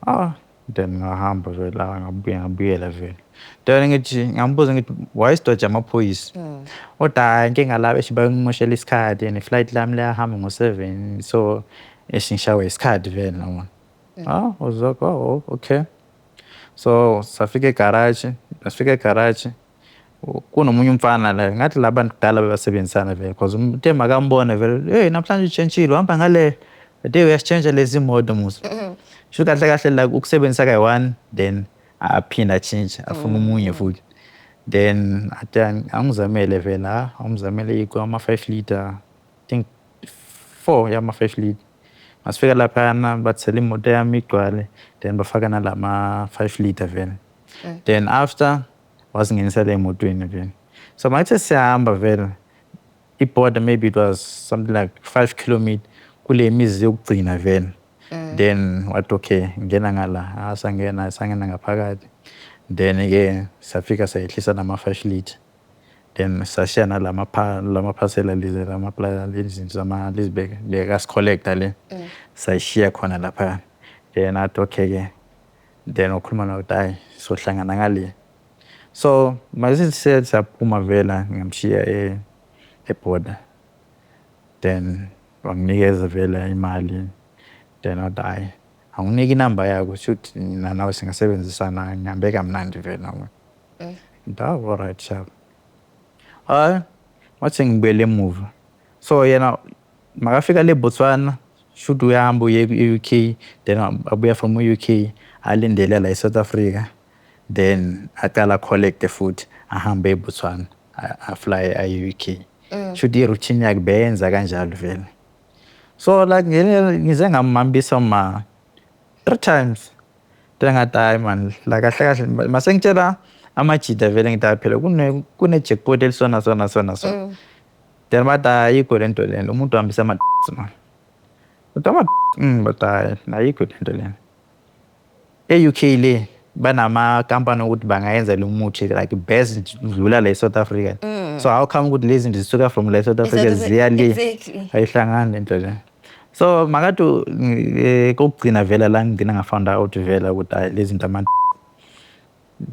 ah, then ngahamba vele la, ngabuya, ngabuyela vele. Then ngithi ngambuza, ngithi why si-dodge amaphoyisa? Kodwa hhayi, inkinga la beshe bangimoshela isikhathi, and flight lami liyahamba ngo-7, so eshingishawe isikhathi vele nabona. Ah, I was like, "Oh, okay." So safika egaraji, masifika egaraji kunomunye umfana la, ngathi la bantu kudala bebasebenzisana vele, because uthe makambona vele, "Hey, namhlanje utshentshile, uhamba ngale day, uyasitshentsha lezi moto musa." Sho kahle kahle like ukusebenzisa kayi-one, then aphinde atshintshe, afune omunye futhi. Then athi angizamele vele, ha, angizamele ama-5 liter, I think four yama-5 liter. Masifika laphayana bathela imoto yami igcwale, then bafaka nalama 5 liter vele. Then after wasingenisela emotweni vele. So makuthe siyahamba vele, i-border maybe it was something like 5 kilometer kule mizi yokugcina vele. Then wathi, "Okay, ngena ngala." Ah, sangena, sangena ngaphakathi. Then-ke safika sayehlisa nama-5 liter, then sashiya nalama lamaphasela lezi lezi zinto zama lezi bekasi-collect-a le, sayishiya khona laphaya. Then athi, "Okay-ke." Then wakhuluma naye ukuthi, "Hhayi, sohlangana ngale." So masithi siyaphuma vela, ngamshiya e-border, then wanginikeza vele imali. Then wathi, "Hhayi, anginike inamba yakho, shuthi mina nawe singasebenzisana, ngihambe kamnandi vele nawe." Ngithi, "Hawu, alright, sharp." Hhayi, wathi ngibuyele emuva. So yena makafika le Botswana, shuthi uyahamba uye e-UK, then abuya from e-UK, alindele la e-South Africa, then aqala a-collect-e futhi, ahambe eBotswana, a-fly aye e-UK. Shuthi i-routine yakhe beyenza kanjalo vele. So like ngize ngamhambisa ma three times. Then ngathi, "Hhayi man, la kahle kahle." Mase ngitshela amajita vele, ngithi, "Hhayi phela kune-jackpot elisona sona sona so." Then bathi, "Ayikho le nto lena, umuntu uhambisa ama man." Bathi ama bathi, "Hhayi, ayikho le nto lena." E-UK le banamakampani okuthi bangayenza lo muthi like best ukudlula la e-South Africa. So how come ukuthi lezi zinto zisuka from la e-South Africa ziya le? Ayihlangani le nto le. So makathi kokugcina vele la ngigcina nga-found out vele ukuthi hhayi, lezi zinto ama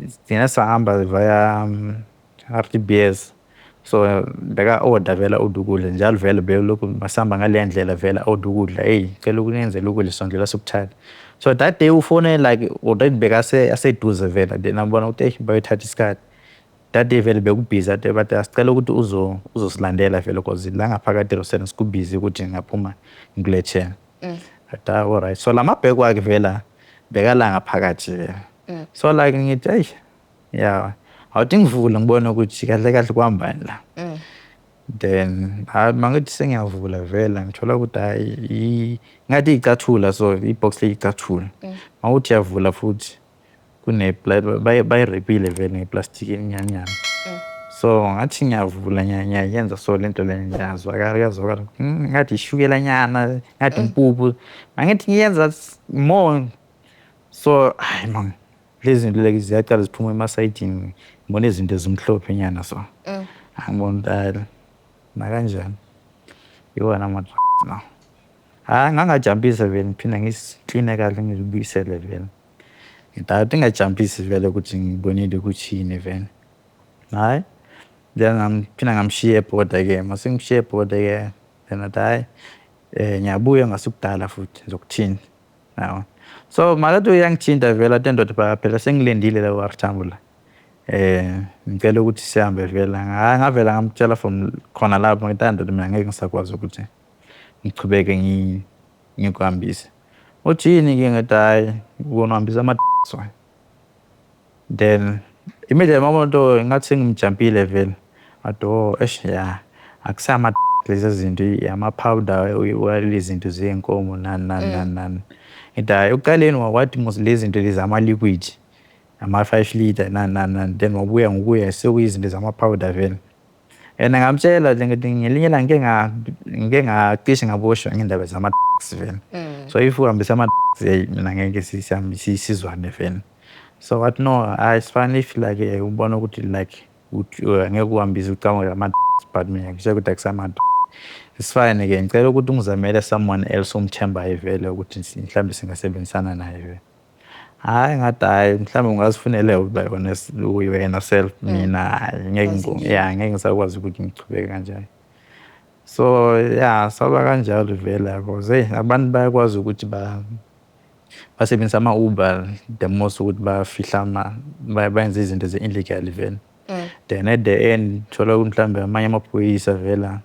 sigcina sahamba via RTBS. So beka-order vele, order ukudla njalo vele, belokhu masihamba ngaleya ndlela vele order ukudla, "Eyi, cela ukungenzela ukudla, sondlela sokuthatha." So that day ufone like already bekase aseduze vele, then abona ukuthi eyi, bayothatha isikhathi. That day vele bekubhizi, ade bathi asicela ukuthi uzosilandela vele, cause la ngaphakathi e-restaurant kubhizi ukuthi ngingaphuma ngikulethele. Ngathi, "Ah, alright." So la mabheki wakhe vela bekala ngaphakathi vele. So like ngithi, "Eyi, ya, awuthi ngivule ngibone ukuthi kahle kahle kuhambani la." Then hhayi, mangithi sengiyavula vele, ngithola ukuthi hhayi, ngathi iyicathula, so i-box leyicathula. Mawuthi uyavula futhi bayi-wrap-ile vele ngeplastiki elinyanyana. So ngathi ngiyavula, ngiyayenza so lento le, ngiyazwakala, kuyazwakala ngathi ishukela nyana, ngathi impuphu. Mangithi ngiyenza more so, hayi man, lezi zinto lezi ziyaqala ziphuma emasayidini, ngibona izinto ezimhlophe nyana so. Angibona ukuthi hhayi, nakanjani iwona ama-drugs lawa. Hhayi, ngangajampisa vele, ngiphinda ngizikline kahle, ngizibuyisele vele. Ngithi, "Hhayi, ngingajampisi vele ukuthi ngibonile ukuthi yini vele." Hhayi, then ngaphinda ngamshiya e-border-ke, mase ngimshiya e-border-ke, then ngathi, "Hhayi, ngiyabuya ngasikudala futhi ngizokuthinta," yabo. So makathi uyangithinta vele, athi, "Ndoda, phela sengilindile la o-R Tambo la. Ngicela ukuthi sihambe vele." Hhayi, ngavela ngamtshela from khona lapho, ngithi, "Hayi ndoda, mina ngeke ngisakwazi ukuthi ngichubeke ngikuhambise." Uthi, "Yini-ke?" Ngithi, "Hhayi, wona uhambisa ama wena." Then immediately mabona ngathi sengimjampile vele, wathi, "Oh, eish, ya, akusama lezi zinto, ama-powder walezi zinto zey'nkomo, nani nani nani nani." Ngithi, "Hhayi, ekuqaleni wathi mos lezi zinto lezi ama-liquid, ama-5 liter, nani nani nani, then wabuya ngokuya sekuyizinto zama-powder vele." And ngamtshela nje, ngithi ngelinye ilanga ngike ngacishe ngaboshwa ngendaba zama-drugs vele. So if uhambisa ama-drugs, hey, mina ngeke sizwane vele. So wathi, "No, hhayi, it's fine if like ubona ukuthi like angeke uhambise, ucabange ama-drugs, but mina ngikutshela ukuthi akusama. It's fine-ke, ngicela ukuthi ungizamele someone else omthembayo vele ukuthi mhlawumbe singasebenzisana naye vele." Hhayi, ngathi, "Hhayi, mhlawumbe ungazifunela wena self, mina hhayi, ngeke, ya, ngeke ngisakwazi ukuthi ngichubeke kanjalo." So ya, saba kanjalo vele yabo. Hey, abantu bayakwazi ukuthi Basebenzisa ama-Uber the most ukuthi bafihla bayenze izinto ze-illegal vele. Then at the end thola ukuthi mhlawumbe amanye amaphoyisa vela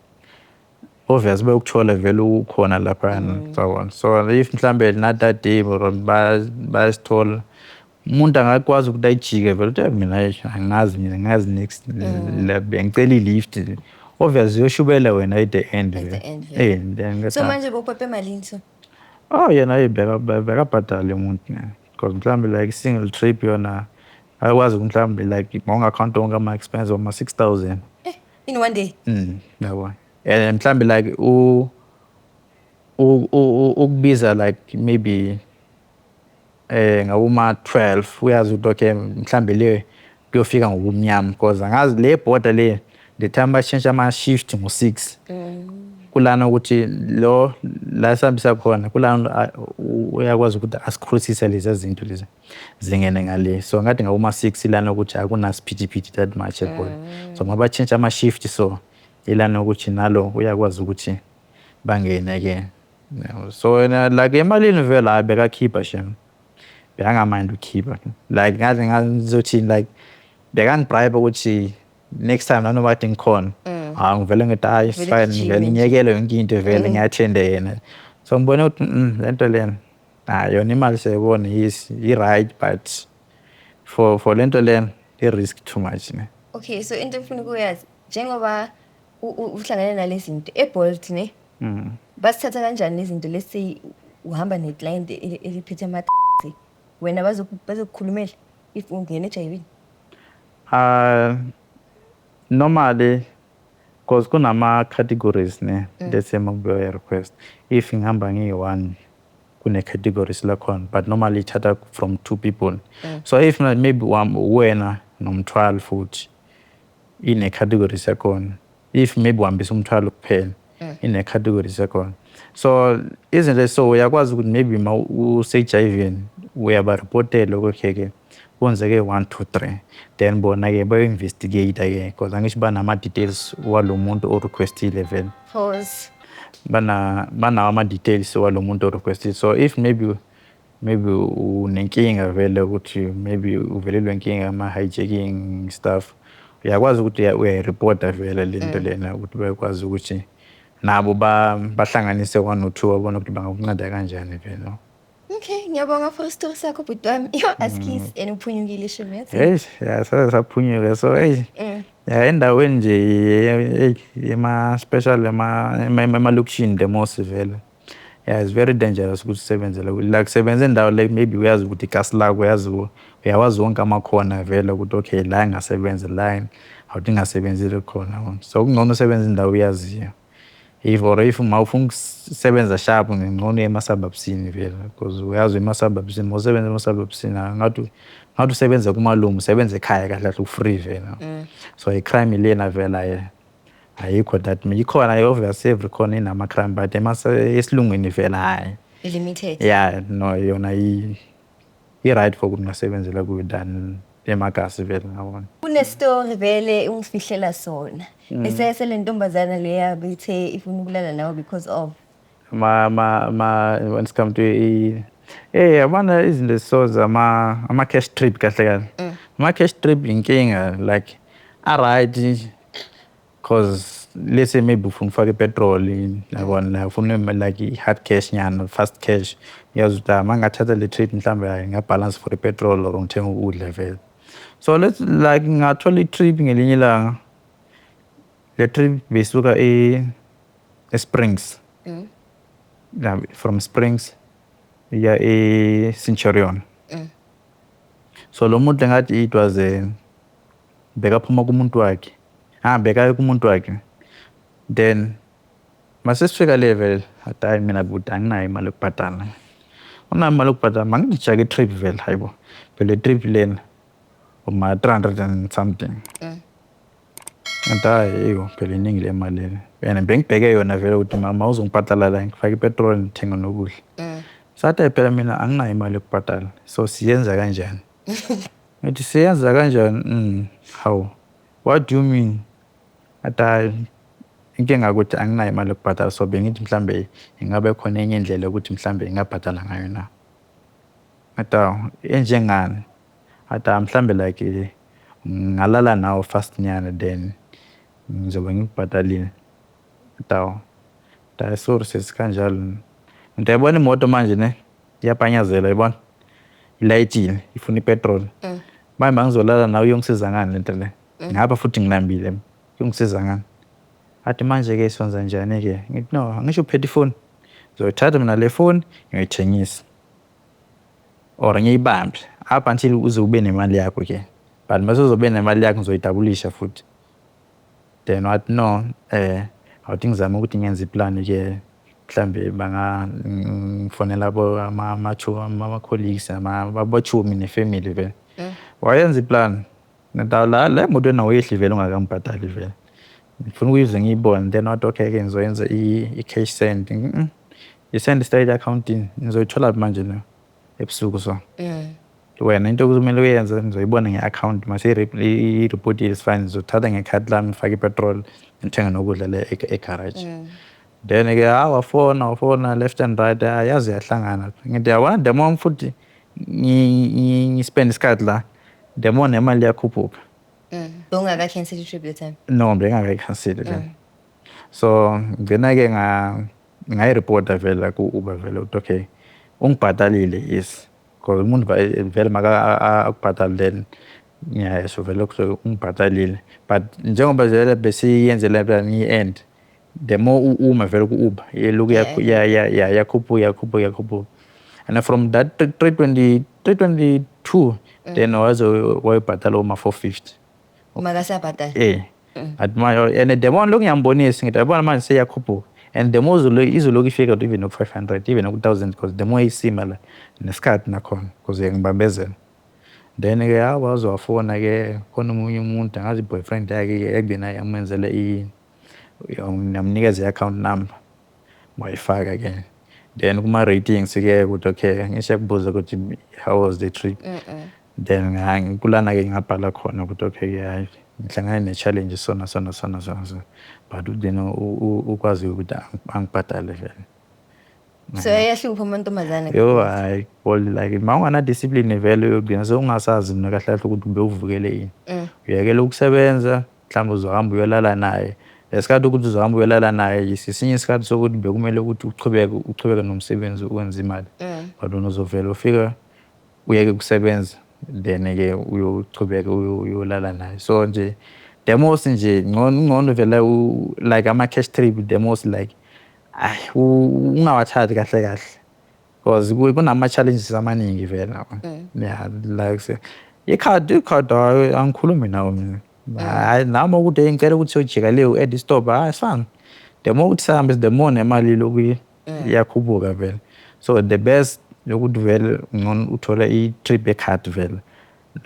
obvious bayokuthola vele ukhona laphayana, so on. So if mhlambe not that day or bayasithola, umuntu angakwazi ukuthi ayijike vele ukuthi, "Mina angazi, mina angazi next la, bengicela i-lift." Obvious uyoshubela wena at the end. At the Vele. end vele. Then So manje bowupepe malini so? Oh, yena hey, bekabhadale umuntu ne, because mhlambe like single trip yona ayakwazi mhlambe like mawunga-count wonke ama-expense wama 6000. Eh, in one day? Yabo, and mhlambe like ukubiza like maybe ngawuma 12, uyazi ukuthi okay, mhlambe le kuyofika ngobumnyama, because angazi le border le, the time bashintsha ama-shift ngo-6 kulana ukuthi lo la sihambisa khona kulana uyakwazi ukuthi asi-crossise lezi zinto lezi zingene ngale. So ngathi ngawuma 6 ilana ukuthi akunasiphithiphithi that much ebhola, so mabatshintsha ama-shift, so ilana ukuthi nalo uyakwazi ukuthi bangene-ke. So wena like emalini vele, hayi, bekakhipha shem, bekangamind ukukhipha. Like ngaze ngazothini, like bekangi-bribe ukuthi next time nanoma kade ngikhona, hayi, ngivele ngithi hayi, it's Vele fine. gijime Ngivele nje. Ngiyekele yonke into vele, ngiyathende yena. So ngibone ukuthi lento lena, hayi, yona imali siyayibona, yes, i-right, but for lento lena i-risk too much ne. Okay, so into engifuna ukuyazi, njengoba uhlangane nalezi zinto e-Bolt ne, basithatha kanjani lezi zinto? Let's say uhamba ne-client eliphethe ama, wena bazokukhulumela if ungena ejayivini? Normally, because kunama categories ne, let's say makubuya request, if ngihamba ngiyi-one kune categories lakhona, but normally ithatha from two people. So if maybe wena nomthwalo futhi ine categories yakhona, if maybe uhambisa umthwalo kuphela ine categories yakhona. So izinto, so uyakwazi ukuthi maybe ma usejayivini uyabaripotela, okay-ke, kwenzeke one two three, then bona-ke bayo-investigate-ke, because angisho banama-details walo muntu o-requestile vele. Pause. Banawo ama-details walo muntu o-requestile. So if maybe unenkinga vele ukuthi maybe uvelelwe inkinga ama-hijacking stuff, uyakwazi ukuthi uyayiripota vele le nto lena ukuthi bayakwazi ukuthi nabo bahlanganise one or two, babone ukuthi bangakunceda kanjani vele. Okay, ngiyabonga for isitori sakho, bhuti wami. Yo, askies, and uphunyukile shem, yazi. Hey, ya, saze saphunyuka, so hey, ya, endaweni nje, hey, ema special emalokishini the most vele, yeah, it's very dangerous ukuthi usebenzele, like sebenza endawo like maybe uyazi ukuthi igasi lakho uyazi, uyawazi wonke amakhona vele ukuthi okay, la ngingasebenza, la awuthi ngingasebenzile khona. So kungcono usebenze indawo uyaziyo. If or if ma ufuna ukusebenza sharp, ngcono uye ema-suburbsini vele, because uyazi ema-suburbsini, uma usebenza ema-suburbsini ngathi usebenza kumalume, usebenza ekhaya kahle kahle, u-free vele. So i-crime lena vele ayikho that, ikhona obvious, every corner inama-crime, but esilungwini vele hhayi. Limited. Yeah, no, yona i-right for ukuthi ungasebenzela kuyo than emakasi vele, ngabona. Kune-story vele ungifihlela sona. Esese le ntombazana leya bethe ifuna ukulala nawe because of ma ma ma when it come to yabona izinto so zama ama cash trip, kahle kahle ama cash trip inkinga, like a-right cause let's say maybe ufuna ufaka i-petrol, yabona, like ufuna like i-hard cash nyana, fast cash, uyazi ukuthi ah, uma ngingathatha le trip mhlawumbe nginga-balance for i-petrol or ngithenga ukudla vele. So let's like ngathola i-trip ngelinye ilanga, le trip beyisuka e-Springs, yeah, from Springs iya e-Centurion. So lo muntu engathi it was a bekaphuma kumuntu wakhe, ah, bekaya kumuntu wakhe. Then mase sifika le vele athi, "Hayi, mina buti anginayo imali yokubhadala." Unayo imali yokubhadala, mangijake i-trip vele, hayibo phela i-trip lena uma 300 and something. Ngathi, "Hayi, eyo phela iningi le mali le," and bengibheke yona vele ukuthi mama uzongibhadala la ngifake i-petrol, ngithenga nokudla. Sathi, "Hayi, phela mina anginayo imali yokubhadala, so siyenza kanjani?" Ngathi, "Siyenza kanjani? Hawu, what do you mean?" Athi, "Hayi, inkinga ukuthi anginayo imali yokubhadala, so bengithi mhlambe ingabe khona enye indlela yokuthi mhlambe ngingabhadala ngayo na." Ngathi hawu, enjengani? Athi mhlambe like ngalala nawe fast nyana, then ngizobe ngikubhadalile. Ngathi hawu, hayi sorry sisi, kanjalo. Ngithi yabona imoto manje ne, iyapanyazela, yayibona, ilayitile, ifuna ipetroli. Manje mangizolala nawe iyongisiza ngani lento le? Ngapha futhi ngilambile, iyongisiza ngani? Athi manje-ke senza njani-ke? Ngithi no, angisho uphethe ifoni, ngizoyithatha mina le foni ngiyoyithengisa or ngiyibambe up until uze ube nemali yakho-ke, but mase uzobe nemali yakho ngizoyidabulisha futhi. Then wathi no, awuthi ngizame ukuthi ngenze iplani-ke, mhlambe ngifonela ama-colleagues, abochomi ne-family vele. Wayenza iplani, ngathi la la emotweni awuyehli vele ungakangibhadali vele. Ngifuna ukuyize ngiyibone. Then wathi okay-ke ngizoyenza i-cash send. I-send straight e-account-ini, ngizoyitholaphi manje la ebusuku so? Wena into okumele uyenze, ngizoyibona nge-account mase i-report is fine, ngizothatha ngekhadi lami ngifake i-petrol, ngithenge nokudla le egaraji. Then-ke ha wafona wafona left and right, yaze yahlangana. Ngithi yabona, the more futhi ngi-spend isikhathi la, the more nemali iyakhuphuka. Bowungaka-cancel i-trip that time? No, bengingakayikhanseli vele. So ngigcina-ke ngayiripota vele ku-Uber vele ukuthi okay, ungibhadalile, yes, because umuntu vele maka akubhadale then ngiyasho vele kusuke ungibhadalile, but njengoba vele besiyenze le ngiyi-end, the more uma vele ku-Uber ilokhu yakhuphuka, yakhuphuka, yakhuphuka, and from that 320, 322, then waze wayibhadala uma 450. Makasabhadala. Eh, athi manje, and the more lokhu ngiyambonisa, ngithi yabona manje seyakhuphuka, and the more izolokhu ifika even no-500, even no-1000, because the more isima la nesikhathi nakhona, because uyangibambezela. Then-ke hawu, waze wafona-ke khona omunye umuntu, angazi i-boyfriend yakhe, ekubeni yamenzela, yamnikeza i-account number, wayifaka-ke. Then kuma-ratings-ke ukuthi okay, ngisho kubuza ukuthi how was the trip, then kulana-ke ngabhala khona ukuthi okay, hhayi, ngihlangane ne-challenge sona sona sona sona so, but ugcine ukwazi ukuthi angibhadale vele. So ayahlupha amantombazane. Yo hhayi, like ma ungana-discipline vele uyogcina sewungasazi mina kahle kahle ukuthi bewuvukele ini. Uyekela ukusebenza, mhlawumbe uzohamba uyolala naye. Lesikhathi ukuthi uzohamba uyolala naye isinye isikhathi sokuthi bekumele ukuthi uchubeke uchubeke nomsebenzi wenze imali. But wena uzovela ufike uyeke ukusebenza, then-ke uyochubeka uyolala naye. So nje the most nje ngcono vele like ama-cash trip, the most like ayi, ungawathathi kahle kahle, because kunama-challenges amaningi vele. Yeah, like ikhadi, ikhadi hhayi, angikhulumi nawe mina. Hhayi, nami ukuthi ngicela ukuthi siyojika le u-add stop, hhayi asifani. The more ukuthi sihambe, the more nemali ilokhu iyakhuphuka vele. So the best yokuthi vele ngcono uthole i-trip yekhadi vele.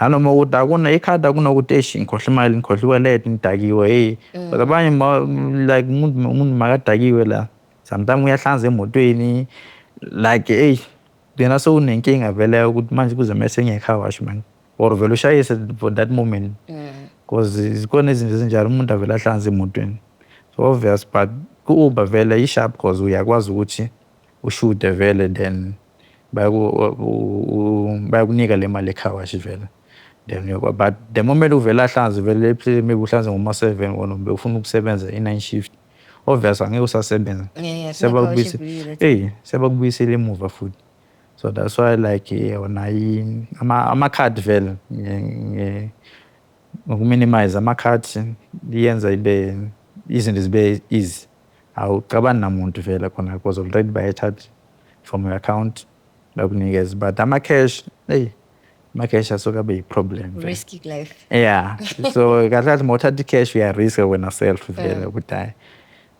Nanoma ukuthi akuna ikhadi, akunokuthi eish, ngikhohlwe imali, ngikhohlwe i-wallet, ngidakiwe, hey. But abanye like umuntu makadakiwe la, sometimes uyahlanza emotweni, like eyi, gcina sewunenkinga vele ukuthi manje kuzomele sengiye e-car wash manje, or vele ushayise for that moment, because zikhona izinto ezinjalo, umuntu avele ahlanze emotweni. So obvious, but ku-Uber vele i-sharp, because uyakwazi ukuthi ushude vele, then bayakunika le mali e-car wash vele. Then but the moment uvele ahlanze vele, maybe uhlanze ngoma-7, wena bewufuna ukusebenza i-nine shift, obvious angeke usasebenza. Eyi, sebakubuyisela emuva futhi. So that's why like yona amakhadi vele, ngoku-minimize amakhadi iyenza ibe izinto zibe easy. Awucabani namuntu vele khona, because already bayayithatha from your account bakunikeze, but ama-cash, eyi, ama-cash asuke abe yi-problem vele. Risky life. Yeah, so kahle kahle mawuthatha i-cash uyariska wena self vele ukuthi hhayi,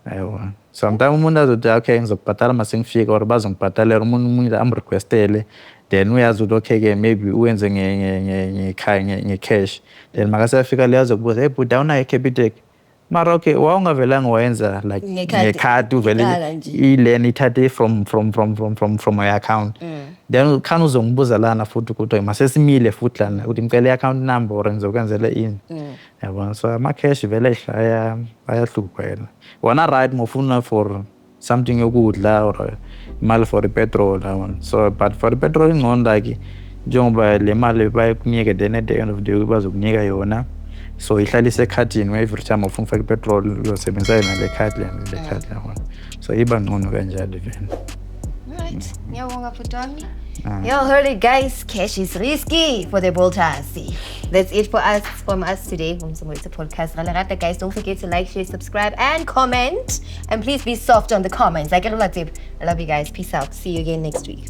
yabo. Sometimes umuntu azothi okay, ngizokubhadala mase ngifika, or bazongibhadalela, umuntu am-request-ele, then uyazi ukuthi okay-ke maybe uwenze nge-cash, then makaseyafika le azokubuza, hey bhuti, awunayo i-Capitec? Mara okay, wawungavelanga wayenza like ngekhadi uvele ilena ithathe from my account, then khani uzongibuza lana futhi ukuthi masesimile futhi lana ukuthi ngicela i-account number or ngizokwenzela ini, yabona? So ama-cash vele ayahlupha yena wona, right, mawufuna for something yokudla or imali for i-petrol, yabona? So but for i-petrol ingcono like Njengoba le mali bayakunika, then at the end of the day bazokunika yona, so ihlala isekhadini. Every time ufuna ufaka ipetrol, uyosebenzisa yona le khadi, le khadi yabona, so iba ngcono kanjalo vele. Alright, ngiyabonga bhuti wami. Y'all heard it, guys. Cash is risky for the Bolters. That's it for us from us today from Soweto Podcast. Ra le rata, guys. Don't forget to like, share, subscribe, and comment. And please be soft on the comments. Like, I love you guys. Peace out. See you again next week.